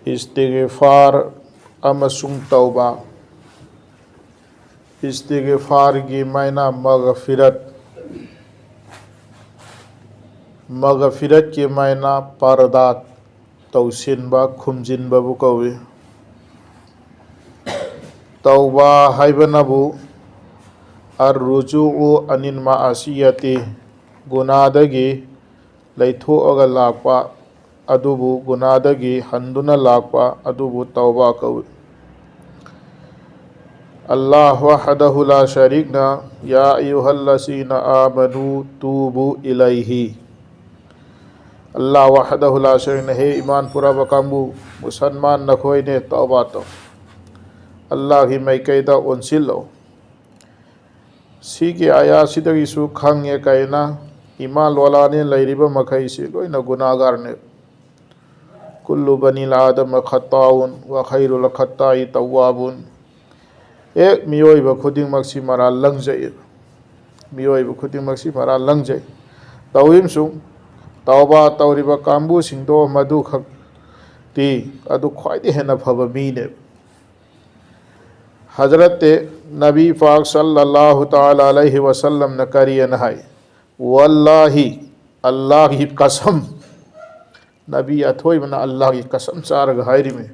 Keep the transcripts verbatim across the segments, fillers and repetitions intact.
ꯏꯁꯇꯤꯒꯐꯥꯔ ꯑꯃꯁꯨꯡ ꯇꯧꯕꯥ꯫ ꯏꯁꯇꯤꯒꯐꯥꯔꯒꯤ ꯃꯥꯏꯅ ꯃꯒꯐꯤꯔꯠ, ꯃꯒꯐꯤꯔꯠꯀꯤ ꯃꯥꯏꯅ ꯄꯔꯗꯥ, ꯇꯧꯁꯤꯟꯕ, ꯈꯨꯝꯖꯤꯟꯕꯕꯨ ꯀꯧꯏ꯫ ꯇꯧꯕꯥ ꯍꯥꯏꯕꯅꯕꯨ ꯑꯔ ꯔꯨꯖꯨꯎ ꯑꯅꯤꯜ ꯃꯥꯁꯤꯌꯥꯇꯤ, ꯒꯨꯅꯥꯗꯒꯤ ꯂꯩꯊꯣꯛꯑꯒ ꯂꯥꯛꯄ ꯑꯗꯨꯕꯨ, ꯒꯨꯅꯥꯗꯒꯤ ꯍꯟꯗꯨꯅ ꯂꯥꯛꯄ ꯑꯗꯨꯕꯨ ꯇꯧꯕꯥ ꯀꯧꯏ꯫ ꯑꯜꯂꯥꯍ ꯋꯍꯗꯍꯨ ꯂꯥ ꯁꯔꯤꯛꯅ, ꯌꯥ ꯑꯌꯨꯍꯜꯂꯖꯤꯅ ꯑꯥꯃꯅꯨ ꯇꯨꯕꯨ ꯏꯂꯩꯍꯤ꯫ ꯑꯜꯂꯥꯍ ꯋꯍꯗꯍꯨ ꯂꯥ ꯁꯔꯤꯛꯅ, ꯍꯦ ꯏꯃꯥꯟ ꯄꯨꯔꯕ ꯀꯥꯡꯕꯨ, ꯃꯨꯁꯜꯃꯥꯟ ꯅꯈꯣꯏꯅꯦ, ꯇꯧꯕꯥ ꯇꯧ꯫ ꯑꯜꯂꯥꯍꯒꯤ ꯃꯥꯏꯀꯩꯗ ꯑꯣꯟꯁꯤꯜꯂꯣ꯫ ꯁꯤꯒꯤ ꯑꯥꯌꯥꯁꯤꯗꯒꯤꯁꯨ ꯈꯪꯉꯦ ꯀꯩꯅ, ꯏꯃꯥꯟ ꯂꯣꯂꯥꯅꯦ ꯂꯩꯔꯤꯕ ꯃꯈꯩꯁꯤ ꯂꯣꯏꯅ ꯒꯨꯅꯥꯒꯥꯔꯅꯦ꯫ ꯀꯨꯜꯂꯨ ꯕꯅꯤ ꯑꯥꯗꯝ ꯈꯠꯇꯥꯎꯟ ꯋ ꯈꯩꯔꯨꯜ ꯈꯠꯇꯥꯏ ꯇꯧꯋꯥꯕꯨꯟ꯫ ꯍꯦꯛ ꯃꯤꯑꯣꯏꯕ ꯈꯨꯗꯤꯡꯃꯛꯁꯤ ꯃꯔꯥꯜ ꯂꯪꯖꯩ꯫ ꯃꯤꯑꯣꯏꯕ ꯈꯨꯗꯤꯡꯃꯛꯁꯤ ꯃꯔꯥꯜ ꯂꯪꯖꯩ꯫ ꯇꯧꯏꯝꯁꯨ, ꯇꯧꯕꯥ ꯇꯧꯔꯤꯕ ꯀꯥꯡꯕꯨꯁꯤꯡꯗꯣ ꯃꯗꯨ ꯈꯛꯇꯤ, ꯑꯗꯨ ꯈ꯭ꯋꯥꯏꯗꯒꯤ ꯍꯦꯟꯅ ꯐꯕ ꯃꯤꯅꯦꯕ꯫ ꯍꯖꯔꯠꯇꯦ ꯅꯕꯤ ꯄꯥꯛ ꯁꯜꯂꯜꯂꯥꯍꯨ ꯇꯥꯂꯥ ꯑꯂꯩꯍꯤ ꯋꯁꯜꯂꯝꯅ ꯀꯔꯤꯑꯅ ꯍꯥꯏ? ꯋꯜꯂꯥꯍꯤ, ꯑꯜꯂꯥꯍꯒꯤ ꯀꯁꯝ꯫ ꯅꯕꯤ ꯑꯊꯣꯏꯕꯅ ꯑꯜꯂꯥꯍꯒꯤ ꯀꯁꯝ ꯆꯥꯔꯒ ꯍꯥꯏꯔꯤꯃꯤ,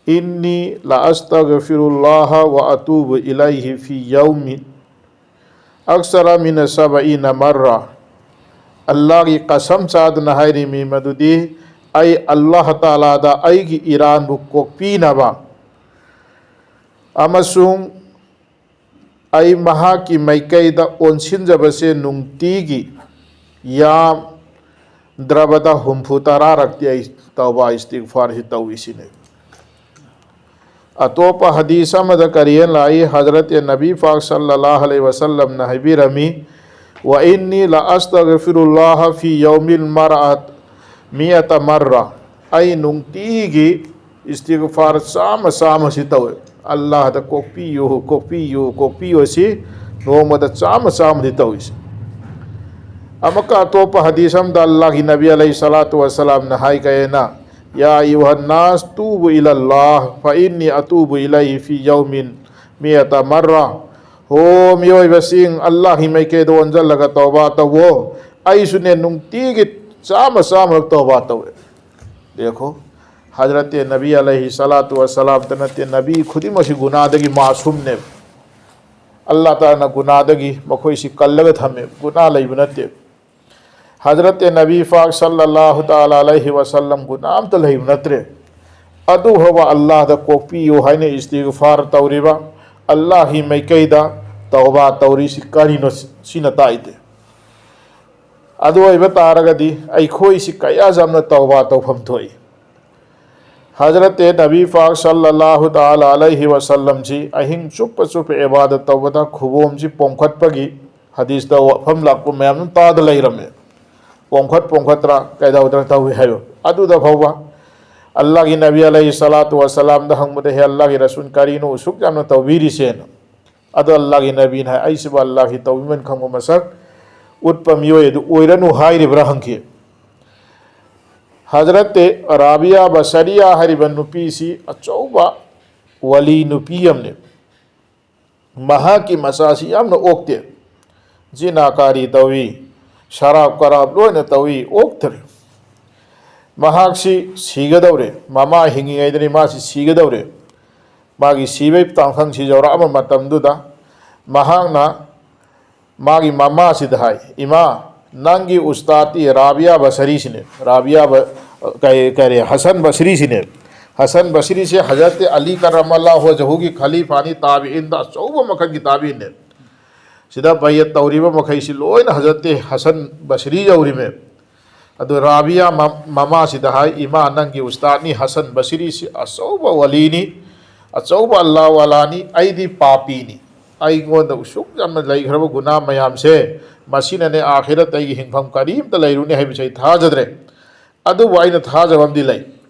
ꯏꯟꯅꯤ ꯂ ꯑꯁꯇꯒꯐꯤꯔꯨꯜꯂꯥꯍ ꯋ ꯑꯇꯨꯕꯨ ꯏꯂꯩꯍꯤ ꯐꯤ ꯌꯧꯃꯤ ꯑꯛꯁꯔ ꯃꯤꯅ ꯁꯕꯏꯅ ꯃꯔꯔꯥ꯫ ꯑꯜꯂꯥꯍꯒꯤ ꯀꯁꯝ ꯆꯥꯗꯨꯅ ꯍꯥꯏꯔꯤꯃꯤ ꯃꯗꯨꯗꯤ, ꯑꯩ ꯑꯜꯂꯥꯍ ꯇꯥꯂꯥꯗ ꯑꯩꯒꯤ ꯏꯔꯥꯟꯕꯨ ꯀꯣꯛꯄꯤꯅꯕ ꯑꯃꯁꯨꯡ ꯑꯩ ꯃꯍꯥꯛꯀꯤ ꯃꯥꯏꯀꯩꯗ ꯑꯣꯟꯁꯤꯟꯖꯕꯁꯦ ꯅꯨꯡꯇꯤꯒꯤ ꯌꯥꯝꯗ꯭ꯔꯕꯗ ꯍꯨꯝꯐꯨ ꯇꯔꯥꯔꯛꯇꯤ ꯑꯩ ꯇꯧꯕꯥ ꯏꯁꯇꯤꯒꯐꯥꯔꯁꯤ ꯇꯧꯏ ꯁꯤꯅꯦ꯫ ꯑꯇꯣꯞꯄ ꯍꯗꯤꯁ ꯑꯃꯗ ꯀꯔꯤꯅ ꯂꯥꯛꯏ? ꯍꯖꯔꯠ ꯅꯕꯤ ꯄꯥꯛ ꯁꯜꯂꯜꯂꯥꯍꯨ ꯑꯂꯩꯍꯤ ꯋꯁꯜꯂꯝꯅ ꯍꯥꯏꯕꯤꯔꯝꯃꯤ, ꯋ ꯏꯟꯅꯤ ꯂ ꯑꯁꯇꯒꯐꯤꯔꯨꯜꯂꯥꯍ ꯐꯤ ꯌꯧꯃꯤꯜ ꯃꯔꯑꯠ ꯃꯤꯑꯇ ꯃꯔꯔꯥ꯫ ꯑꯩ ꯅꯨꯡꯇꯤꯒꯤ ꯏꯁꯇꯤꯒꯐꯥꯔ ꯆꯥꯝꯃ ꯆꯥꯝꯃꯁꯤ ꯇꯧꯋꯦ꯫ ꯑꯜꯂꯥꯍꯗ ꯀꯣꯛꯄꯤꯌꯨ, ꯀꯣꯛꯄꯤꯌꯨ, ꯀꯣꯛꯄꯤꯌꯨ ꯑꯁꯤ ꯅꯣꯡꯃꯗ ꯆꯥꯝꯃ ꯆꯥꯝꯃꯗꯤ ꯇꯧꯏꯁꯦ꯫ ꯑꯃꯨꯛꯀ ꯑꯇꯣꯞꯄ ꯍꯗꯤꯁ ꯑꯃꯗ ꯑꯜꯂꯥꯍꯒꯤ ꯅꯕꯤ ꯑꯂꯩꯍꯤ ꯁꯂꯥꯇꯨ ꯋꯁꯁꯂꯥꯝꯅ ꯍꯥꯏ ꯀꯩꯅ, ꯌꯥ ꯑꯌꯨꯍꯟꯅꯥꯁ ꯇꯨꯕꯨ ꯏꯂꯜꯂꯥꯍ ꯐ ꯏꯟꯅꯤ ꯑꯇꯨꯕꯨ ꯏꯂꯩꯍꯤ ꯐꯤ ꯌꯧꯃꯤꯟ ꯃꯤꯌꯥꯇ ꯃꯔ꯭ꯔꯥ꯫ ꯍꯣ ꯃꯤꯑꯣꯏꯕꯁꯤꯡ, ꯑꯜꯂꯥꯍꯒꯤ ꯃꯥꯏꯀꯩꯗ ꯑꯣꯟꯁꯤꯜꯂꯒ ꯇꯧꯕꯥ ꯇꯧꯋꯣ꯫ ꯑꯩꯁꯨꯅꯦ ꯅꯨꯡꯇꯤꯒꯤ ꯆꯥꯝꯃ ꯆꯥꯝꯃꯔꯛ ꯇꯧꯕꯥ ꯇꯧꯋꯦ꯫ ꯗꯦꯈꯣ, ꯍꯖꯔꯠꯇꯦ ꯅꯕꯤ ꯑꯂꯩꯍꯤ ꯁꯂꯥꯇꯨ ꯋꯁꯂꯥꯝꯇ ꯅꯠꯇꯦ, ꯅꯕꯤ ꯈꯨꯗꯤꯡꯃꯛꯁꯤ ꯒꯨꯅꯥꯗꯒꯤ ꯃꯥꯁꯨꯝꯅꯦꯕ꯫ ꯑꯜꯂꯥꯍ ꯇꯥꯂꯥꯅ ꯒꯨꯅꯥꯗꯒꯤ ꯃꯈꯣꯏꯁꯤ ꯀꯜꯂꯒ ꯊꯝꯃꯦꯕ, ꯒꯨꯅꯥ ꯂꯩꯕ ꯅꯠꯇꯦꯕ꯫ ꯍꯖꯔꯠꯇꯦ ꯅꯕꯤ ꯄꯥꯛ ꯁꯜꯂꯜꯂꯥꯍꯨ ꯇꯥꯂꯥ ꯑꯂꯩꯍꯤ ꯋꯁꯜꯂꯝ ꯒꯨꯅꯥ ꯑꯝꯇ ꯂꯩꯕ ꯅꯠꯇ꯭ꯔꯦ꯫ ꯑꯗꯨ ꯐꯥꯎꯕ ꯑꯜꯂꯥꯍꯗ ꯀꯣꯛꯄꯤꯌꯨ ꯍꯥꯏꯅ ꯏꯁꯇꯤꯒꯐꯥꯔ ꯇꯧꯔꯤꯕ, ꯑꯜꯂꯥꯍꯒꯤ ꯃꯥꯏꯀꯩꯗ ꯇꯧꯕꯥ ꯇꯧꯔꯤꯁꯤ ꯀꯔꯤꯅꯣ? ꯁꯤꯅ ꯇꯥꯛꯏꯗꯤ꯫ ꯑꯗꯨ ꯑꯣꯏꯕ ꯇꯥꯔꯒꯗꯤ ꯑꯩꯈꯣꯏꯁꯤ ꯀꯌꯥ ꯌꯥꯝꯅ ꯇꯧꯕꯥ ꯇꯧꯐꯝ ꯊꯣꯛꯏ꯫ ꯍꯖꯔꯠꯇꯦ ꯅꯕꯤ ꯄꯥꯛ ꯁꯜꯂꯜꯂꯥꯍꯨ ꯇꯥꯂꯥ ꯑꯂꯩꯍꯤ ꯋꯁꯜꯂꯝꯁꯤ ꯑꯍꯤꯡ ꯆꯨꯞꯄ ꯆꯨꯞꯄ ꯏꯕꯥꯗꯠ ꯇꯧꯕꯗ ꯈꯨꯕꯣꯝꯁꯤ ꯄꯣꯝꯈꯠꯄꯒꯤ ꯍꯗꯤꯁꯇ ꯋꯥꯐꯝ ꯂꯥꯛꯄ ꯃꯌꯥꯝ ꯑꯃ ꯇꯥꯗ ꯂꯩꯔꯝꯃꯦ꯫ ꯄꯣꯝꯈꯠ ꯄꯣꯝꯈꯠꯇ꯭ꯔꯥ, ꯀꯩꯗꯧꯗꯅ ꯇꯧꯏ ꯍꯥꯏꯕ꯫ ꯑꯗꯨꯗ ꯐꯥꯎꯕ ꯑꯜꯂꯥꯍꯒꯤ ꯅꯕꯤ ꯑꯂꯩꯍꯤ ꯁꯂꯥꯇꯨ ꯋꯁꯂꯥꯝꯗ ꯍꯪꯕꯗ, "ꯍꯦ ꯑꯜꯂꯥꯍꯒꯤ ꯔꯁꯨꯜ, ꯀꯔꯤꯅꯣ ꯑꯁꯨꯛ ꯌꯥꯝꯅ ꯇꯧꯕꯤꯔꯤꯁꯦꯅ?" ꯑꯗꯣ ꯑꯜꯂꯥꯍꯒꯤ ꯅꯕꯤꯅ ꯍꯥꯏ, "ꯑꯩꯁꯤꯕꯨ ꯑꯜꯂꯥꯍꯒꯤ ꯇꯧꯕꯤꯃꯟ ꯈꯪꯕ ꯃꯁꯛ ꯎꯠꯄ ꯃꯤꯑꯣꯏ ꯑꯗꯨ ꯑꯣꯏꯔꯅꯨ ꯍꯥꯏꯔꯤꯕ꯭ꯔꯥ?" ꯍꯪꯈꯤ꯫ ꯍꯖꯔꯠꯇꯦ ꯔꯥꯕꯤꯌꯥ ꯕꯁꯔꯤꯌꯥ ꯍꯥꯏꯔꯤꯕ ꯅꯨꯄꯤꯁꯤ ꯑꯆꯧꯕ ꯋꯥꯂꯤ ꯅꯨꯄꯤ ꯑꯃꯅꯤ꯫ ꯃꯍꯥꯛꯀꯤ ꯃꯆꯥꯁꯤ ꯌꯥꯝꯅ ꯑꯣꯛꯇꯦ꯫ ꯖꯤꯅꯥꯀꯥꯔꯤ ꯇꯧꯏ, ꯁꯔꯥꯞ ꯀꯔꯥꯞ ꯂꯣꯏꯅ ꯇꯧꯏ, ꯑꯣꯛꯇ꯭ꯔꯦ꯫ ꯃꯍꯥꯛꯁꯤ ꯁꯤꯒꯗꯧꯔꯦ, ꯃꯃꯥ ꯍꯤꯡꯉꯤꯉꯩꯗꯅꯤ ꯃꯥꯁꯤ ꯁꯤꯒꯗꯧꯔꯦ꯫ ꯃꯥꯒꯤ ꯁꯤꯕꯒꯤ ꯇꯥꯡꯈꯪꯁꯤ ꯌꯧꯔꯛꯑꯕ ꯃꯇꯝꯗꯨꯗ ꯃꯍꯥꯛꯅ ꯃꯥꯒꯤ ꯃꯃꯥꯁꯤꯗ ꯍꯥꯏ, "ꯏꯃꯥ, ꯅꯪꯒꯤ ꯎꯁꯇꯥꯗꯇꯤ ꯔꯥꯕꯤꯌꯥ ꯕꯁꯔꯤꯁꯤꯅꯦ, ꯔꯥꯕꯤꯌꯥ ꯕ-, ꯀꯔꯤ, ꯀꯔꯤ, ꯍꯁꯟ ꯕꯁꯔꯤꯁꯤꯅꯦ꯫ ꯍꯁꯟ ꯕꯁꯔꯤꯁꯦ ꯍꯖꯔꯠ ꯑꯂꯤ ꯀꯔꯝꯃꯜꯂꯥꯍꯨ ꯋꯖꯍꯨꯒꯤ ꯈꯂꯤꯐꯥꯅꯤ, ꯇꯥꯕꯤꯏꯟꯗ ꯑꯆꯧꯕ ꯃꯈꯜꯒꯤ ꯇꯥꯕꯤꯏꯟꯅꯦ꯫ ꯁꯤꯗ ꯕꯌꯠ ꯇꯧꯔꯤꯕ ꯃꯈꯩꯁꯤ ꯂꯣꯏꯅ ꯍꯖꯔꯠ ꯍꯁꯟ ꯕꯁꯔꯤ ꯌꯧꯔꯤꯃꯦ꯫" ꯑꯗꯨ ꯔꯥꯕꯤꯌꯥ ꯃ-, ꯃꯃꯥꯁꯤꯗ ꯍꯥꯏ, "ꯏꯃꯥ, ꯅꯪꯒꯤ ꯎꯁꯇꯥꯗꯅꯤ ꯍꯁꯟ ꯕꯁꯤꯔꯤꯁꯤ ꯑꯆꯧꯕ ꯋꯥꯂꯤꯅꯤ, ꯑꯆꯧꯕ ꯑꯜꯂꯥꯍ ꯋꯥꯂꯥꯅꯤ, ꯑꯩꯗꯤ ꯄꯥꯄꯤꯅꯤ꯫ ꯑꯩꯉꯣꯟꯗ ꯑꯁꯨꯛ ꯌꯥꯝꯅ ꯂꯩꯈ꯭ꯔꯕ ꯒꯨꯅꯥ ꯃꯌꯥꯝꯁꯦ, ꯃꯁꯤꯅꯅꯦ ꯑꯥꯈꯤꯔꯠꯇ ꯑꯩꯒꯤ ꯍꯤꯡꯐꯝ ꯀꯔꯤꯝꯇ ꯂꯩꯔꯨꯅꯤ ꯍꯥꯏꯕꯁꯦ ꯑꯩ ꯊꯥꯖꯗ꯭ꯔꯦ꯫ ꯑꯗꯨꯕꯨ ꯑꯩꯅ ꯊꯥꯖꯕ ꯑꯃꯗꯤ ꯂꯩ,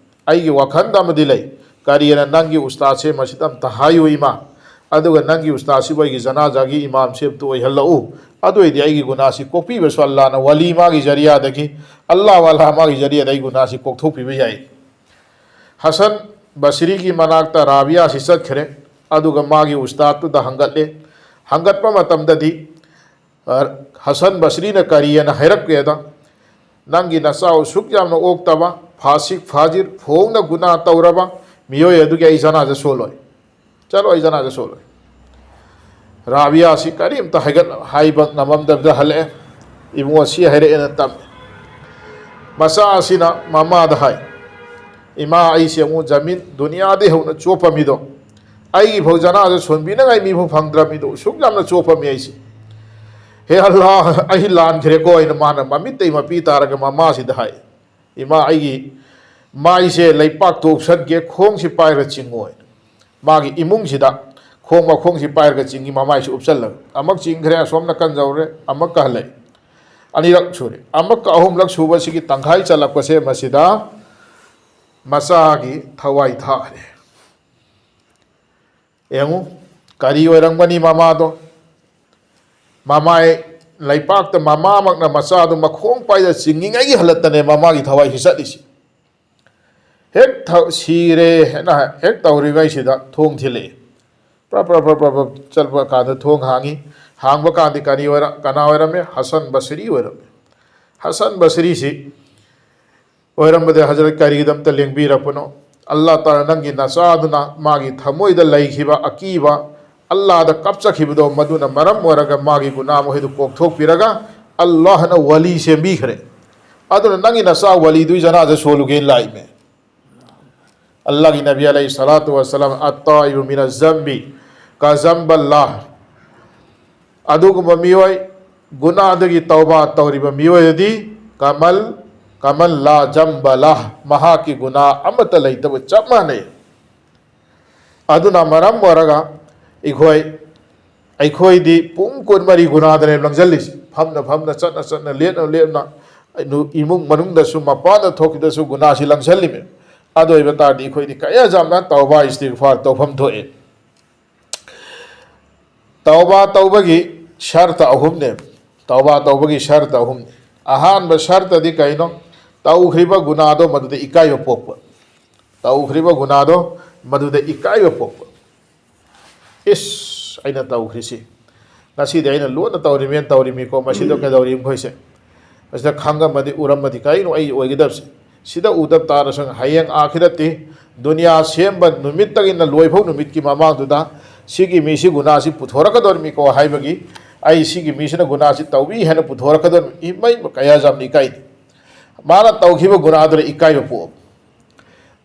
ꯑꯩꯒꯤ ꯋꯥꯈꯜꯗ ꯑꯃꯗꯤ ꯂꯩ꯫ ꯀꯔꯤꯅ ꯅꯪꯒꯤ ꯎꯁꯇꯥꯗꯁꯦ ꯃꯁꯤꯗ ꯑꯝꯇ ꯍꯥꯏꯌꯨ ꯏꯃꯥ, ꯑꯗꯨꯒ ꯅꯪꯒꯤ ꯎꯁꯇꯥꯗꯁꯤꯕꯨ ꯑꯩꯒꯤ ꯖꯅꯥꯖꯥꯒꯤ ꯏꯃꯥꯝꯁꯦ ꯑꯝꯇ ꯑꯣꯏꯍꯜꯂꯛꯎ꯫ ꯑꯗꯨ ꯑꯣꯏꯗꯤ ꯑꯩꯒꯤ ꯒꯨꯅꯥꯁꯤ ꯀꯣꯛꯄꯤꯕꯁꯨ ꯑꯜꯂꯥꯍꯅ ꯋꯥꯂꯤ ꯃꯥꯒꯤ ꯖꯔꯤꯌꯥꯗꯒꯤ, ꯑꯜꯂꯥꯍ ꯋꯥꯂꯥ ꯃꯥꯒꯤ ꯖꯔꯤꯌꯥꯗ ꯑꯩ ꯒꯨꯅꯥꯁꯤ ꯀꯣꯛꯊꯣꯛꯄꯤꯕ ꯌꯥꯏ꯫" ꯍꯁꯟ ꯕꯁꯔꯤꯒꯤ ꯃꯅꯥꯛꯇ ꯔꯥꯕꯤꯌꯥꯁꯤ ꯆꯠꯈ꯭ꯔꯦ꯫ ꯑꯗꯨꯒ ꯃꯥꯒꯤ ꯎꯁꯇꯥꯗꯇꯨꯗ ꯍꯪꯒꯠꯂꯦ꯫ ꯍꯪꯒꯠꯄ ꯃꯇꯝꯗꯗꯤ, ꯑ, ꯍꯁꯟ ꯕꯁꯔꯤꯅ ꯀꯔꯤ ꯍꯥꯏꯅ ꯍꯥꯏꯔꯛꯀꯦꯗ, "ꯅꯪꯒꯤ ꯅꯆꯥ ꯑꯁꯨꯛ ꯌꯥꯝꯅ ꯑꯣꯛꯇꯕ, ꯐꯥꯁꯤꯛ ꯐꯥꯖꯤꯔ, ꯐꯣꯡꯅ ꯒꯨꯅꯥ ꯇꯧꯔꯕ ꯃꯤꯑꯣꯏ ꯑꯗꯨꯒꯤ ꯑꯩ ꯖꯅꯥꯖ ꯁꯣꯜꯂꯣꯏ꯫ ꯆꯠꯂꯣ, ꯑꯩ ꯖꯅꯥꯖ ꯁꯣꯜꯂꯣꯏ"꯫ ꯔꯥꯕꯤꯌꯥꯁꯤ ꯀꯔꯤꯝꯇ ꯍꯥꯏꯒꯠ-, ꯍꯥꯏꯕ ꯉꯝꯃꯝꯗꯕꯗ ꯍꯜꯂꯛꯑꯦ꯫ "ꯏꯕꯨꯡꯉꯣ, ꯁꯤ ꯍꯥꯏꯔꯛꯑꯦꯅ" ꯇꯝꯃꯦ꯫ ꯃꯆꯥ ꯑꯁꯤꯅ ꯃꯃꯥꯗ ꯍꯥꯏ, "ꯏꯃꯥ, ꯑꯩꯁꯦ ꯑꯃꯨꯛ ꯖꯃꯤꯟ ꯗꯨꯅꯤꯌꯥꯗꯒꯤ ꯍꯧꯅ ꯆꯣꯞꯄ ꯃꯤꯗꯣ, ꯑꯩꯒꯤ ꯐꯥꯎ ꯖꯅꯥꯖ ꯁꯣꯟꯕꯤꯅꯉꯥꯏ ꯃꯤꯐꯥꯎ ꯐꯪꯗ꯭ꯔ ꯃꯤꯗꯣ, ꯑꯁꯨꯛ ꯌꯥꯝꯅ ꯆꯣꯞꯄ ꯃꯤ ꯑꯩꯁꯦ꯫ ꯍꯦ ꯑꯜꯂꯥꯍ, ꯑꯩ ꯂꯥꯟꯈ꯭ꯔꯦꯀꯣ" ꯍꯥꯏꯅ ꯃꯥꯅ ꯃꯃꯤꯠꯇꯩ ꯃꯄꯤ ꯇꯥꯔꯒ ꯃꯃꯥꯁꯤꯗ ꯍꯥꯏ, "ꯏꯃꯥ, ꯑꯩꯒꯤ ꯃꯥꯏꯁꯦ ꯂꯩꯄꯥꯛꯇ ꯎꯞꯁꯟꯒꯦ, ꯈꯣꯡꯁꯤ ꯄꯥꯏꯔ ꯆꯤꯡꯉꯣ" ꯍꯥꯏꯅ꯫ ꯃꯥꯒꯤ ꯏꯃꯨꯡꯁꯤꯗ ꯈꯣꯡ ꯃꯈꯣꯡꯁꯤ ꯄꯥꯏꯔꯒ ꯆꯤꯡꯉꯤ, ꯃꯃꯥꯏꯁꯤ ꯎꯞꯁꯜꯂꯒ꯫ ꯑꯃꯨꯛ ꯆꯤꯡꯈ꯭ꯔꯦ, ꯑꯁꯣꯝ ꯅꯥꯀꯟ ꯌꯧꯔꯦ, ꯑꯃꯨꯛꯀ ꯍꯜꯂꯛꯏ꯫ ꯑꯅꯤꯔꯛ ꯁꯨꯔꯦ꯫ ꯑꯃꯨꯛꯀ ꯑꯍꯨꯝꯂꯛ ꯁꯨꯕꯁꯤꯒꯤ ꯇꯪꯈꯥꯏ ꯆꯜꯂꯛꯄꯁꯦ ꯃꯁꯤꯗ ꯃꯆꯥꯒꯤ ꯊꯋꯥꯏ ꯊꯥꯈ꯭ꯔꯦ꯫ ꯌꯦꯡꯉꯨ, ꯀꯔꯤ ꯑꯣꯏꯔꯝꯒꯅꯤ ꯃꯃꯥꯗꯣ? ꯃꯃꯥꯏ ꯂꯩꯄꯥꯛꯇ ꯃꯃꯥꯃꯛꯅ ꯃꯆꯥꯗꯨ ꯃꯈꯣꯡ ꯄꯥꯏꯗ ꯆꯤꯡꯉꯤꯉꯩꯒꯤ ꯍꯜꯂꯠꯇꯅꯦ ꯃꯃꯥꯒꯤ ꯊꯋꯥꯏꯁꯤ ꯆꯠꯂꯤꯁꯤ꯫ ꯍꯦꯛ ꯊ-, ꯁꯤꯔꯦ ꯍꯥꯏꯅ ꯍꯦꯛ ꯇꯧꯔꯤꯉꯩꯁꯤꯗ ꯊꯣꯡ ꯊꯤꯜꯂꯛꯑꯦ꯫ ꯄ꯭ꯔꯞ ꯄ꯭ꯔꯞ ꯄ꯭ꯔꯞ ꯄ꯭ꯔꯞ ꯄ꯭ꯔꯞ ꯆꯠꯄ ꯀꯥꯟꯗ ꯊꯣꯡ ꯍꯥꯡꯉꯤ꯫ ꯍꯥꯡꯕ ꯀꯥꯟꯗꯤ ꯀꯔꯤ ꯑꯣꯏꯔ-, ꯀꯅꯥ ꯑꯣꯏꯔꯝꯃꯦ? ꯍꯁꯟ ꯕꯁꯔꯤ ꯑꯣꯏꯔꯝꯃꯦ꯫ ꯍꯁꯟ ꯕꯁꯔꯤꯁꯤ ꯑꯣꯏꯔꯝꯕꯗ ꯍꯖꯔꯠ ꯀꯔꯤꯒꯤꯗꯃꯛꯇ ꯂꯦꯡꯕꯤꯔꯛꯄꯅꯣ? ꯑꯜꯂꯥꯍ ꯇꯥꯂꯥ ꯅꯪꯒꯤ ꯅꯆꯥꯗꯨꯅ ꯃꯥꯒꯤ ꯊꯃꯣꯏꯗ ꯂꯩꯈꯤꯕ ꯑꯀꯤꯕ, ꯑꯜꯂꯥꯍꯗ ꯀꯞꯆꯈꯤꯕꯗꯣ, ꯃꯗꯨꯅ ꯃꯔꯝ ꯑꯣꯏꯔꯒ ꯃꯥꯒꯤ ꯒꯨꯅꯥ ꯃꯈꯩꯗꯨ ꯀꯣꯛꯊꯣꯛꯄꯤꯔꯒ ꯑꯜꯂꯥꯍꯅ ꯋꯂꯤ ꯁꯦꯝꯕꯤꯈ꯭ꯔꯦ꯫ ꯑꯗꯨꯅ ꯅꯪꯒꯤ ꯅꯆꯥ ꯋꯂꯤꯗꯨꯒꯤ ꯖꯅꯥꯖ ꯁꯣꯜꯂꯨꯒꯦꯅ ꯂꯥꯛꯏꯃꯦ꯫ ꯑꯜꯂꯥꯍꯒꯤ ꯅꯕꯤ ꯑꯂꯩꯍꯤ ꯁꯂꯥꯇꯨ ꯋꯁꯂꯥꯝ, "ꯑꯠꯇꯥꯏꯕꯨ ꯃꯤꯅ ꯖꯝꯕꯤ ꯀꯖꯝꯕꯜꯂꯥꯍ"꯫ ꯑꯗꯨꯒꯨꯝꯕ ꯃꯤꯑꯣꯏ, ꯒꯨꯅꯥꯗꯒꯤ ꯇꯧꯕꯥ ꯇꯧꯔꯤꯕ ꯃꯤꯑꯣꯏ ꯑꯗꯨꯗꯤ ꯀꯃꯜ, ꯀꯃꯜ ꯂꯥ ꯖꯝꯕ ꯂꯥꯍ, ꯃꯍꯥꯛꯀꯤ ꯒꯨꯅꯥ ꯑꯃꯠꯇ ꯂꯩꯇꯕ ꯆꯞ ꯃꯥꯟꯅꯩ꯫ ꯑꯗꯨꯅ ꯃꯔꯝ ꯑꯣꯏꯔꯒ ꯑꯩꯈꯣꯏ, ꯑꯩꯈꯣꯏꯗꯤ ꯄꯨꯡ ꯀꯨꯟꯃꯔꯤ ꯒꯨꯅꯥꯗꯅꯦ ꯂꯪꯁꯤꯜꯂꯤꯁꯤ꯫ ꯐꯝꯅ ꯐꯝꯅ, ꯆꯠꯅ ꯆꯠꯅ, ꯂꯦꯞꯅ ꯂꯦꯞꯅ, ꯏꯃꯨꯡ ꯃꯅꯨꯡꯗꯁꯨ, ꯃꯄꯥꯟꯗ ꯊꯣꯛꯈꯤꯗꯁꯨ ꯒꯨꯅꯥꯁꯤ ꯂꯪꯁꯤꯜꯂꯤꯃꯤ꯫ ꯑꯗꯨ ꯑꯣꯏꯕ ꯇꯥꯔꯗꯤ ꯑꯩꯈꯣꯏꯗꯤ ꯀꯌꯥ ꯌꯥꯝꯅ ꯇꯧꯕꯥ ꯏꯁꯇꯤꯒꯐꯥꯔ ꯇꯧꯐꯝ ꯊꯣꯛꯑꯦ꯫ ꯇꯧꯕꯥ ꯇꯧꯕꯒꯤ ꯁꯔꯇ ꯑꯍꯨꯝꯅꯦ꯫ ꯇꯧꯕꯥ ꯇꯧꯕꯒꯤ ꯁꯔꯇ ꯑꯍꯨꯝꯅꯦ꯫ ꯑꯍꯥꯟꯕ ꯁꯔꯇꯗꯤ ꯀꯩꯅꯣ? ꯇꯧꯈ꯭ꯔꯤꯕ ꯒꯨꯅꯥꯗꯣ ꯃꯗꯨꯗ ꯏꯀꯥꯏꯕ ꯄꯣꯛꯄ꯫ ꯇꯧꯈ꯭ꯔꯤꯕ ꯒꯨꯅꯥꯗꯣ ꯃꯗꯨꯗ ꯏꯀꯥꯏꯕ ꯄꯣꯛꯄ꯫ ꯏꯁ, ꯑꯩꯅ ꯇꯧꯈ꯭ꯔꯤꯁꯤ, ꯉꯁꯤꯗꯤ ꯑꯩꯅ ꯂꯣꯟꯅ ꯇꯧꯔꯤꯃꯦꯅ ꯇꯧꯔꯤꯃꯤꯀꯣ, ꯃꯁꯤꯗ ꯀꯩꯗꯧꯔꯤ ꯃꯈꯣꯏꯁꯦ? ꯃꯁꯤꯗ ꯈꯪꯉꯝꯃꯗꯤ, ꯎꯔꯝꯃꯗꯤ ꯀꯔꯤꯅꯣ ꯑꯩ ꯑꯣꯏꯒꯗꯕꯁꯦ? ꯁꯤꯗ ꯎꯗꯕ ꯇꯥꯔꯁꯨ ꯍꯌꯦꯡ ꯑꯥꯈꯤꯔꯠꯇꯤ, ꯗꯨꯅꯤꯌꯥ ꯁꯦꯝꯕ ꯅꯨꯃꯤꯠꯇꯒꯤꯅ ꯂꯣꯏꯐꯧ ꯅꯨꯃꯤꯠꯀꯤ ꯃꯃꯥꯡꯗꯨꯗ ꯁꯤꯒꯤ ꯃꯤꯁꯤ ꯒꯨꯅꯥꯁꯤ ꯄꯨꯊꯣꯔꯛꯀꯗꯧꯔꯤꯃꯤꯀꯣ ꯍꯥꯏꯕꯒꯤ, ꯑꯩ ꯁꯤꯒꯤ ꯃꯤꯁꯤꯅ ꯒꯨꯅꯥꯁꯤ ꯇꯧꯏ ꯍꯥꯏꯅ ꯄꯨꯊꯣꯔꯛꯀꯗꯧꯔꯤꯃꯤ꯫ ꯏꯃꯩ ꯀꯌꯥ ꯌꯥꯝꯅ ꯏꯀꯥꯏꯅꯤ꯫ ꯃꯥꯅ ꯇꯧꯈꯤꯕ ꯒꯨꯅꯥꯗꯨꯅ ꯏꯀꯥꯏꯕ ꯄꯣꯛꯑꯕ꯫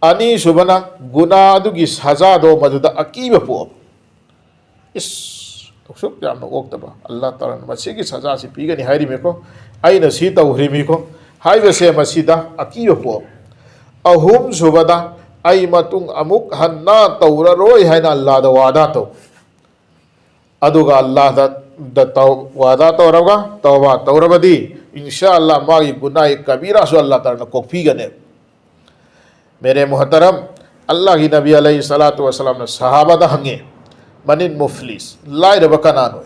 ꯑꯅꯤꯁꯨꯕꯅ ꯒꯨꯅꯥ ꯑꯗꯨꯒꯤ ꯁꯖꯥꯗꯣ ꯃꯗꯨꯗ ꯑꯀꯤꯕ ꯄꯣꯛꯑꯕ꯫ ꯏꯁ, ꯑꯁꯨꯛ ꯌꯥꯝꯅ ꯑꯣꯛꯇꯕ, ꯑꯜꯂꯥꯍ ꯇꯥꯂꯥꯅ ꯃꯁꯤꯒꯤ ꯁꯖꯥꯁꯤ ꯄꯤꯒꯅꯤ ꯍꯥꯏꯔꯤꯃꯦꯀꯣ, ꯑꯩꯅ ꯁꯤ ꯇꯧꯈ꯭ꯔꯤꯃꯤꯀꯣ ꯍꯥꯏꯕꯁꯦ ꯃꯁꯤꯗ ꯑꯀꯤꯕ ꯄꯣꯛꯑꯕ꯫ ꯑꯍꯨꯝꯁꯨꯕꯗ, ꯑꯩ ꯃꯇꯨꯡ ꯑꯃꯨꯛ ꯍꯟꯅ ꯇꯧꯔꯔꯣꯏ ꯍꯥꯏꯅ ꯑꯜꯂꯥꯍꯗ ꯋꯥꯗꯥ ꯇꯧ꯫ ꯑꯗꯨꯒ ꯑꯜꯂꯥꯍꯗ ꯇꯧ-, ꯋꯥꯗꯥ ꯇꯧꯔꯒ ꯇꯧꯕꯥ ꯇꯧꯔꯕꯗꯤ, ꯏꯟꯁꯥ ꯑꯜꯂꯥꯍ ꯃꯥꯒꯤ ꯒꯨꯅꯥꯍ ꯀꯕꯤꯔꯥꯁꯨ ꯑꯜꯂꯥꯍ ꯇꯥꯂꯥꯅ ꯀꯣꯛꯄꯤꯒꯅꯦꯕ꯫ ꯃꯦꯔꯦ ꯃꯨꯍꯇꯔꯝ, ꯑꯜꯂꯥꯍꯒꯤ ꯅꯕꯤ ꯑꯂꯩꯍꯤ ꯁꯂꯥꯇꯨ ꯋꯁꯂꯥꯝꯅ ꯁꯍꯥꯕꯥꯗ ꯍꯪꯉꯦ, "ꯃꯅꯤꯟ ꯃꯨꯐꯂꯤꯁ, ꯂꯥꯏꯔꯕ ꯀꯅꯥꯅꯣ?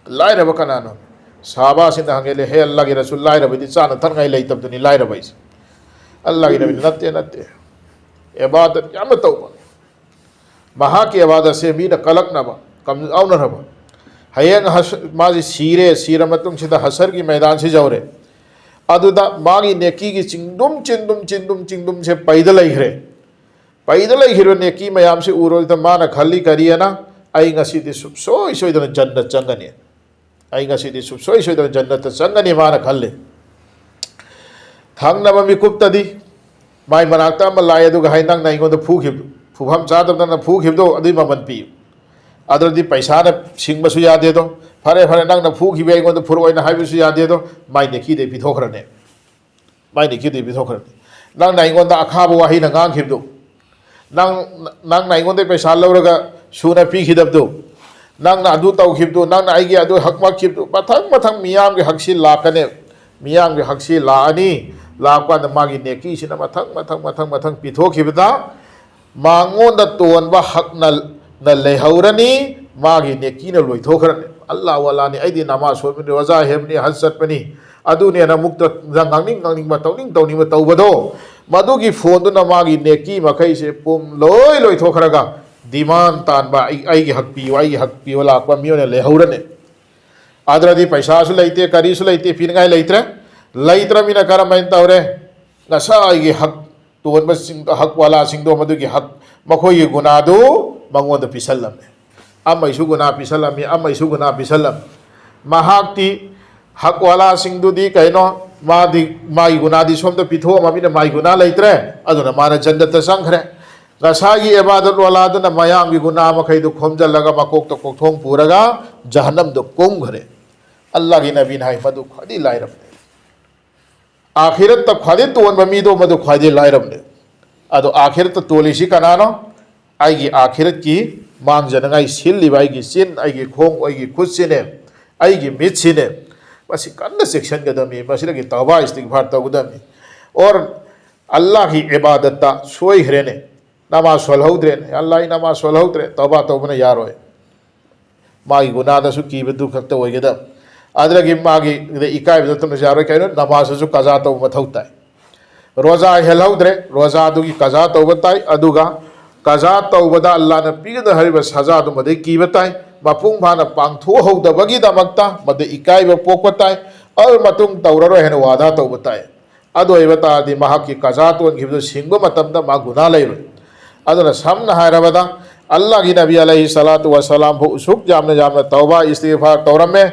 ꯂꯥꯏꯔꯕ ꯀꯅꯥꯅꯣ?" ꯁꯍꯥꯕꯥꯁꯤꯡꯅ ꯍꯪꯉꯦ, "ꯍꯦ ꯑꯜꯂꯥꯍꯒꯤ ꯔꯁꯨꯜ, ꯂꯥꯏꯔꯕꯗꯤ ꯆꯥꯅ ꯊꯛꯅꯉꯥꯏ ꯂꯩꯇꯕꯗꯨꯅꯤ ꯂꯥꯏꯔꯕ ꯍꯥꯏꯁꯦ?" ꯑꯜꯂꯥꯍꯒꯤ ꯅꯕꯤꯅ, "ꯅꯠꯇꯦ, ꯅꯠꯇꯦ, ꯏꯕꯥꯗꯠ ꯌꯥꯝꯅ ꯇꯧꯕ, ꯃꯍꯥꯛꯀꯤ ꯏꯕꯥꯗꯠꯁꯦ ꯃꯤꯅ ꯀꯂꯛꯅꯕ, ꯀꯝꯖꯥꯎꯅꯔꯕ, ꯍꯌꯦꯡ ꯍꯁ-, ꯃꯥꯁꯤ ꯁꯤꯔꯦ, ꯁꯤꯔ ꯃꯇꯨꯡꯁꯤꯗ ꯍꯁꯔꯒꯤ ꯃꯩꯗꯥꯟꯁꯤ ꯌꯧꯔꯦ, ꯑꯗꯨꯗ ꯃꯥꯒꯤ ꯅꯦꯀꯤꯒꯤ ꯆꯤꯡꯗꯨꯝ, ꯆꯤꯡꯗꯨꯝ, ꯆꯤꯡꯗꯨꯝ, ꯆꯤꯡꯗꯨꯝꯁꯦ ꯄꯩꯗ ꯂꯩꯈ꯭ꯔꯦ꯫ ꯄꯩꯗ ꯂꯩꯈꯤꯕ ꯅꯦꯀꯤ ꯃꯌꯥꯝꯁꯤ ꯎꯔꯨꯕꯗ ꯃꯥꯅ ꯈꯜꯂꯤ ꯀꯔꯤ ꯍꯥꯏꯅ? ꯑꯩ ꯉꯁꯤꯗꯤ ꯁꯨꯡꯁꯣꯏ ꯁꯣꯏꯗꯅ ꯖꯟꯅꯠ ꯆꯪꯒꯅꯤ꯫ ꯑꯩ ꯉꯁꯤꯗꯤ ꯁꯨꯡꯁꯣꯏ ꯁꯣꯏꯗꯅ ꯖꯟꯅꯠꯇ ꯆꯪꯒꯅꯤ", ꯃꯥꯅ ꯈꯜꯂꯤ꯫ ꯊꯪꯅꯕ ꯃꯤꯀꯨꯞꯇꯗꯤ ꯃꯥꯏ ꯃꯅꯥꯛꯇ ꯑꯃ ꯂꯥꯛꯑꯦ, ꯑꯗꯨꯒ ꯍꯥꯏ, "ꯅꯪꯅ ꯑꯩꯉꯣꯟꯗ ꯐꯨꯈꯤꯕꯗꯨ, ꯐꯨꯐꯝ ꯆꯥꯗꯕ ꯅꯪꯅ ꯐꯨꯈꯤꯕꯗꯣ, ꯑꯗꯨꯒꯤ ꯃꯃꯜ ꯄꯤꯌꯨ"꯫ ꯑꯗꯨꯗꯤ ꯄꯩꯁꯥꯅ ꯁꯤꯡꯕꯁꯨ ꯌꯥꯗꯦꯗꯣ꯫ "ꯐꯔꯦ, ꯐꯔꯦ, ꯅꯪꯅ ꯐꯨꯈꯤꯕ ꯑꯩꯉꯣꯟꯗ ꯐꯨꯔꯛꯑꯣꯅ" ꯍꯥꯏꯕꯁꯨ ꯌꯥꯗꯦꯗꯣ꯫ ꯃꯥꯏ ꯅꯦꯀꯤꯗꯩ ꯄꯤꯊꯣꯛꯈ꯭ꯔꯅꯦ꯫ ꯃꯥꯏ ꯅꯦꯀꯤꯗꯩ ꯄꯤꯊꯣꯛꯈ꯭ꯔꯅꯤ꯫ "ꯅꯪꯅ ꯑꯩꯉꯣꯟꯗ ꯑꯈꯥꯕ ꯋꯥꯍꯩꯅ ꯉꯥꯡꯈꯤꯕꯗꯨ, ꯅꯪ, ꯅꯪꯅ ꯑꯩꯉꯣꯟꯗ ꯄꯩꯁꯥ ꯂꯧꯔꯒ ꯁꯨꯅ ꯄꯤꯈꯤꯗꯕꯗꯨ, ꯅꯪꯅ ꯑꯗꯨ ꯇꯧꯈꯤꯕꯗꯨ, ꯅꯪꯅ ꯑꯩꯒꯤ ꯑꯗꯨ ꯍꯛ ꯃꯠꯈꯤꯕꯗꯨ", ꯃꯊꯪ ꯃꯊꯪ ꯃꯤꯌꯥꯝꯒꯤ ꯍꯛꯁꯤ ꯂꯥꯛꯀꯅꯦꯕ꯫ ꯃꯤꯌꯥꯝꯒꯤ ꯍꯛꯁꯤ ꯂꯥꯛꯑꯅꯤ꯫ ꯂꯥꯛꯄ ꯀꯥꯟꯗ ꯃꯥꯒꯤ ꯅꯦꯀꯤꯁꯤꯅ ꯃꯊꯪ, ꯃꯊꯪ, ꯃꯊꯪ, ꯃꯊꯪ ꯄꯤꯊꯣꯛꯈꯤꯕꯗ, ꯃꯉꯣꯟꯗ ꯇꯣꯟꯕ ꯍꯛꯅ ꯅ ꯂꯩꯍꯧꯔꯅꯤ, ꯃꯥꯒꯤ ꯅꯦꯀꯤꯅ ꯂꯣꯏꯊꯣꯛꯈ꯭ꯔꯅꯤ꯫ "ꯑꯜꯂꯥꯍ ꯋꯥꯂꯥꯅꯤ, ꯑꯩꯗꯤ ꯅꯃꯥꯖ ꯁꯣꯟꯕꯅꯤ, ꯔꯣꯖꯥ ꯍꯦꯟꯕꯅꯤ, ꯍꯖ ꯆꯠꯄꯅꯤ, ꯑꯗꯨꯅꯦꯅ ꯑꯃꯨꯛꯇ ꯉꯥꯡꯅꯤꯡ ꯉꯥꯡꯅꯤꯡꯕ, ꯇꯧꯅꯤꯡ ꯇꯧꯅꯤꯡꯕ ꯇꯧꯕꯗꯣ, ꯃꯗꯨꯒꯤ ꯐꯣꯟꯗꯨꯅ ꯃꯥꯒꯤ ꯅꯦꯀꯤ ꯃꯈꯩꯁꯦ ꯄꯨꯝ ꯂꯣꯏ ꯂꯣꯏꯊꯣꯛꯈ꯭ꯔꯒ demand ꯇꯥꯟꯕ, "ꯑꯩ, ꯑꯩꯒꯤ ꯍꯛ ꯄꯤꯌꯨ, ꯑꯩꯒꯤ ꯍꯛ ꯄꯤꯌꯨ" ꯂꯥꯛꯄ ꯃꯤ ꯑꯣꯏꯅ ꯂꯩꯍꯧꯔꯅꯤ꯫ ꯑꯗꯨꯗꯤ ꯄꯩꯁꯥꯁꯨ ꯂꯩꯇꯦ, ꯀꯔꯤꯁꯨ ꯂꯩꯇꯦ, ꯄꯤꯅꯤꯡꯉꯥꯏ ꯂꯩꯇ꯭ꯔꯦ꯫ ꯂꯩꯇ꯭ꯔꯃꯤꯅ ꯀꯔꯝꯍꯥꯏꯅ ꯇꯧꯔꯦ? ꯉꯁꯥꯏꯒꯤ ꯍꯛ ꯇꯣꯟꯕꯁꯤꯡ, ꯍꯛ ꯋꯥꯂꯥꯁꯤꯡꯗꯣ, ꯃꯗꯨꯒꯤ ꯍꯛ, ꯃꯈꯣꯏꯒꯤ ꯒꯨꯅꯥꯗꯨ ꯃꯉꯣꯟꯗ ꯄꯤꯁꯜꯂꯝꯃꯦ꯫ ꯑꯃꯒꯤꯁꯨ ꯒꯨꯅꯥ ꯄꯤꯁꯜꯂꯝꯃꯤ, ꯑꯃꯒꯤꯁꯨ ꯒꯨꯅꯥ ꯄꯤꯁꯜꯂꯝꯃꯤ꯫ ꯃꯍꯥꯛꯇꯤ, ꯍꯛ ꯋꯥꯂꯥꯁꯤꯡꯗꯨꯗꯤ ꯀꯩꯅꯣ, ꯃꯥꯗꯤ, ꯃꯥꯒꯤ ꯒꯨꯅꯥꯗꯤ ꯁꯣꯝꯗ ꯄꯤꯊꯣꯛꯑꯝꯃꯃꯤꯅ ꯃꯥꯒꯤ ꯒꯨꯅꯥ ꯂꯩꯇ꯭ꯔꯦ꯫ ꯑꯗꯨꯅ ꯃꯥꯅ ꯖꯟꯅꯠꯇ ꯆꯪꯈ꯭ꯔꯦ꯫ ꯉꯁꯥꯏꯒꯤ ꯏꯕꯥꯗꯠ ꯋꯥꯂꯥꯗꯨꯅ ꯃꯌꯥꯝꯒꯤ ꯒꯨꯅꯥ ꯃꯈꯩꯗꯨ ꯈꯣꯝꯖꯤꯜꯂꯒ ꯃꯀꯣꯛꯇ ꯀꯣꯛꯊꯣꯡ ꯄꯨꯔꯒ ꯖꯍꯟꯅꯝꯗ ꯀꯨꯝꯈ꯭ꯔꯦ꯫ ꯑꯜꯂꯥꯍꯒꯤ ꯅꯕꯤꯅ ꯍꯥꯏ, "ꯃꯗꯨ ꯈ꯭ꯋꯥꯏꯗꯒꯤ ꯂꯥꯏꯔꯕꯅꯤ꯫ ꯑꯥꯈꯤꯔꯠꯇ ꯈ꯭ꯋꯥꯏꯗꯒꯤ ꯇꯣꯟꯕ ꯃꯤꯗꯣ ꯃꯗꯨ ꯈ꯭ꯋꯥꯏꯗꯒꯤ ꯂꯥꯏꯔꯕꯅꯤ"꯫ ꯑꯗꯣ ꯑꯥꯈꯤꯔꯠꯇ ꯇꯣꯜꯂꯤꯁꯤ ꯀꯅꯥꯅꯣ? ꯑꯩꯒꯤ ꯑꯥꯈꯤꯔꯠꯀꯤ ꯃꯥꯡꯖꯅꯉꯥꯏ ꯁꯤꯜꯂꯤꯕ ꯑꯩꯒꯤ ꯆꯤꯟ, ꯑꯩꯒꯤ ꯈꯣꯡ, ꯑꯩꯒꯤ ꯈꯨꯠꯁꯤꯅꯦ, ꯑꯩꯒꯤ ꯃꯤꯠꯁꯤꯅꯦ꯫ ꯃꯁꯤ ꯀꯟꯅ ꯆꯦꯛꯁꯤꯟꯒꯗꯕꯅꯤ, ꯃꯁꯤꯗꯒꯤ ꯇꯧꯕꯥ ꯏꯁꯇꯤꯒꯐꯥꯔ ꯇꯧꯒꯗꯕꯅꯤ꯫ ꯑꯣꯔ ꯑꯜꯂꯥꯍꯒꯤ ꯏꯕꯥꯗꯠꯇ ꯁꯣꯏꯈ꯭ꯔꯦꯅꯦ, ꯅꯃꯥꯖ ꯁꯣꯜꯍꯧꯗ꯭ꯔꯦꯅꯦ, "ꯑꯜꯂꯥꯍ, ꯑꯩ ꯅꯃꯥꯖ ꯁꯣꯜꯍꯧꯗ꯭ꯔꯦ", ꯇꯧꯕꯥ ꯇꯧꯕꯅ ꯌꯥꯔꯣꯏ꯫ ꯃꯥꯒꯤ ꯒꯨꯅꯥꯗꯁꯨ ꯀꯤꯕꯗꯨ ꯈꯛꯇ ꯑꯣꯏꯒꯗꯕ꯫ ꯑꯗꯨꯗꯒꯤ ꯃꯥꯒꯤ ꯏꯀꯥꯏꯕ ꯅꯠꯇꯅꯁꯨ ꯌꯥꯔꯣꯏ꯫ ꯀꯩꯅꯣ? ꯅꯃꯥꯖꯇꯁꯨ ꯀꯖꯥ ꯇꯧꯕ ꯃꯊꯧ ꯇꯥꯏ꯫ ꯔꯣꯖꯥ ꯍꯦꯜꯍꯧꯗ꯭ꯔꯦ, ꯔꯣꯖꯥꯗꯨꯒꯤ ꯀꯖꯥ ꯇꯧꯕ ꯇꯥꯏ꯫ ꯑꯗꯨꯒ ꯀꯖꯥ ꯇꯧꯕꯗ ꯑꯜꯂꯥꯍꯅ ꯄꯤꯒꯗꯧꯔꯤꯕ ꯁꯖꯥꯗꯨ ꯃꯗꯩ ꯀꯤꯕ ꯇꯥꯏ꯫ ꯃꯄꯨꯡ ꯐꯥꯅ ꯄꯥꯡꯊꯣꯛꯍꯧꯗꯕꯒꯤꯗꯃꯛꯇ ꯃꯗꯩ ꯏꯀꯥꯏꯕ ꯄꯣꯛꯄ ꯇꯥꯏ꯫ ꯑꯗꯨ ꯃꯇꯨꯡ ꯇꯧꯔꯔꯣꯏ ꯍꯥꯏꯅ ꯋꯥꯗꯥ ꯇꯧꯕ ꯇꯥꯏ꯫ ꯑꯗꯨ ꯑꯣꯏꯕ ꯇꯥꯔꯗꯤ ꯃꯍꯥꯛꯀꯤ ꯀꯖꯥ ꯇꯣꯟꯈꯤꯕꯗꯨ ꯁꯤꯡꯕ ꯃꯇꯝꯗ ꯃꯥ ꯒꯨꯅꯥ ꯂꯩꯔꯣꯏ꯫ ꯑꯗꯨꯅ ꯁꯝꯅ ꯍꯥꯏꯔꯕꯗ, ꯑꯜꯂꯥꯍꯒꯤ ꯅꯕꯤ ꯑꯂꯩꯍꯤ ꯁꯂꯥꯇꯨ ꯋꯁꯂꯥꯝ ꯐꯥꯎ ꯑꯁꯨꯛ ꯌꯥꯝꯅ, ꯌꯥꯝꯅ ꯇꯧꯕꯥ ꯏꯁꯇꯤꯒꯐꯥꯔ ꯇꯧꯔꯝꯃꯦ꯫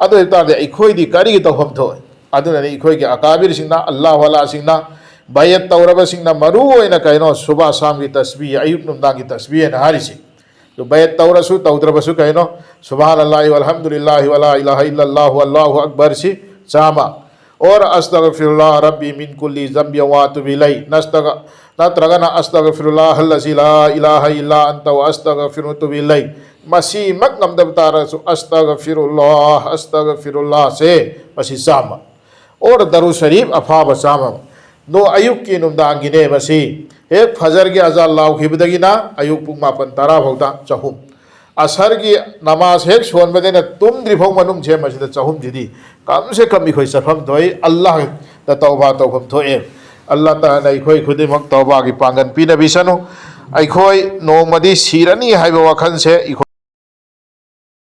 ꯑꯗꯨ ꯑꯣꯏꯕ ꯇꯥꯔꯗꯤ ꯑꯩꯈꯣꯏꯗꯤ ꯀꯔꯤꯒꯤ ꯇꯧꯐꯝ ꯊꯣꯛꯏ? ꯑꯗꯨꯅꯅꯤ ꯑꯩꯈꯣꯏꯒꯤ ꯑꯀꯥꯕꯤꯔꯁꯤꯡꯅ, ꯑꯜꯂꯥꯍ ꯋꯥꯂꯥꯁꯤꯡꯅ, ꯕꯌꯠ ꯇꯧꯔꯕꯁꯤꯡꯅ ꯃꯔꯨ ꯑꯣꯏꯅ ꯀꯩꯅꯣ, ꯁꯨꯕꯥ ꯁꯥꯝꯒꯤ ꯇꯁꯕꯤ, ꯑꯌꯨꯛ ꯅꯨꯡꯗꯥꯡꯒꯤ ꯇꯁꯕꯤ ꯍꯥꯏꯅ ꯍꯥꯏꯔꯤꯁꯤ꯫ ꯑꯗꯨ ꯕꯌꯠ ꯇꯧꯔꯁꯨ ꯇꯧꯗ꯭ꯔꯕꯁꯨ ꯀꯩꯅꯣ, "ꯁꯨꯕꯍꯥꯅꯜꯂꯥꯍꯤ ꯋꯜꯍꯝꯗꯨꯂꯤꯜꯂꯥꯍꯤ ꯋꯂꯥ ꯏꯂꯥꯍ ꯏꯜꯂꯜꯂꯥꯍꯨ ꯋꯜꯂꯥꯍꯨ ꯑꯛꯕꯔꯁꯤ" ꯆꯥꯝꯃ, ꯑꯣꯔ "ꯑꯁꯇꯒꯐꯤꯔꯨꯜꯂꯥꯍ ꯔꯕꯤ ꯃꯤꯟ ꯀꯨꯜꯂꯤ ꯖꯝꯕꯤ ꯋꯥ ꯇꯨꯕꯤ ꯏꯂꯩ", ꯅꯠꯇ꯭ꯔꯒꯅ "ꯑꯁꯇꯒꯐꯤꯔꯨꯜꯂꯥꯍ ꯑꯜꯂꯖꯤ ꯂꯥ ꯏꯂꯥꯍ ꯏꯜꯂꯥ ꯑꯟꯇ ꯋ ꯑꯁꯇꯒꯐꯤꯔꯨ ꯇꯨꯕꯤ ꯏꯂꯩ", ꯃꯁꯤꯃꯛ ꯉꯝꯗꯕ ꯇꯥꯔꯒꯁꯨ "ꯑꯁꯇꯒꯐꯤꯔꯨꯜꯂꯥꯍ, ꯑꯁꯇꯒꯐꯤꯔꯨꯜꯂꯥꯍ" ꯁꯦ, ꯃꯁꯤ ꯆꯥꯝꯃ꯫ ꯑꯣꯔ ꯗꯔꯨ ꯁꯔꯤꯐ ꯑꯐꯥꯕ ꯆꯥꯝꯃ꯫ ꯅꯣ, ꯑꯌꯨꯛꯀꯤ ꯅꯨꯡꯗꯥꯡꯒꯤꯅꯦ ꯃꯁꯤ꯫ ꯍꯦꯛ ꯐꯖꯔꯒꯤ ꯑꯖꯥꯟ ꯂꯥꯎꯈꯤꯕꯗꯒꯤꯅ ꯑꯌꯨꯛ ꯄꯨꯡ ꯃꯥꯄꯟ ꯇꯔꯥ ꯐꯥꯎꯗ ꯆꯍꯨꯝ꯫ ꯑꯁꯔꯒꯤ ꯅꯃꯥꯖ ꯍꯦꯛ ꯁꯣꯟꯕꯗꯩꯅ ꯇꯨꯝꯗ꯭ꯔꯤ ꯐꯥꯎ ꯃꯅꯨꯡꯁꯦ ꯃꯁꯤꯗ ꯆꯍꯨꯝꯁꯤꯗꯤ ꯀꯝꯁꯦ ꯀꯝ ꯑꯩꯈꯣꯏ ꯆꯠꯐꯝ ꯊꯣꯛꯏ, ꯑꯜꯂꯥꯍꯗ ꯇꯧꯕꯥ ꯇꯧꯐꯝ ꯊꯣꯛꯑꯦ꯫ ꯑꯜꯂꯥ ꯇꯥꯂꯥꯅ ꯑꯩꯈꯣꯏ ꯈꯨꯗꯤꯡꯃꯛ ꯇꯧꯕꯥꯒꯤ ꯄꯥꯡꯒꯜ ꯄꯤꯅꯕꯤꯁꯅꯨ꯫ ꯑꯩꯈꯣꯏ ꯅꯣꯡꯃꯗꯤ ꯁꯤꯔꯅꯤ ꯍꯥꯏꯕ ꯋꯥꯈꯜꯁꯦ ꯑꯩꯈꯣꯏ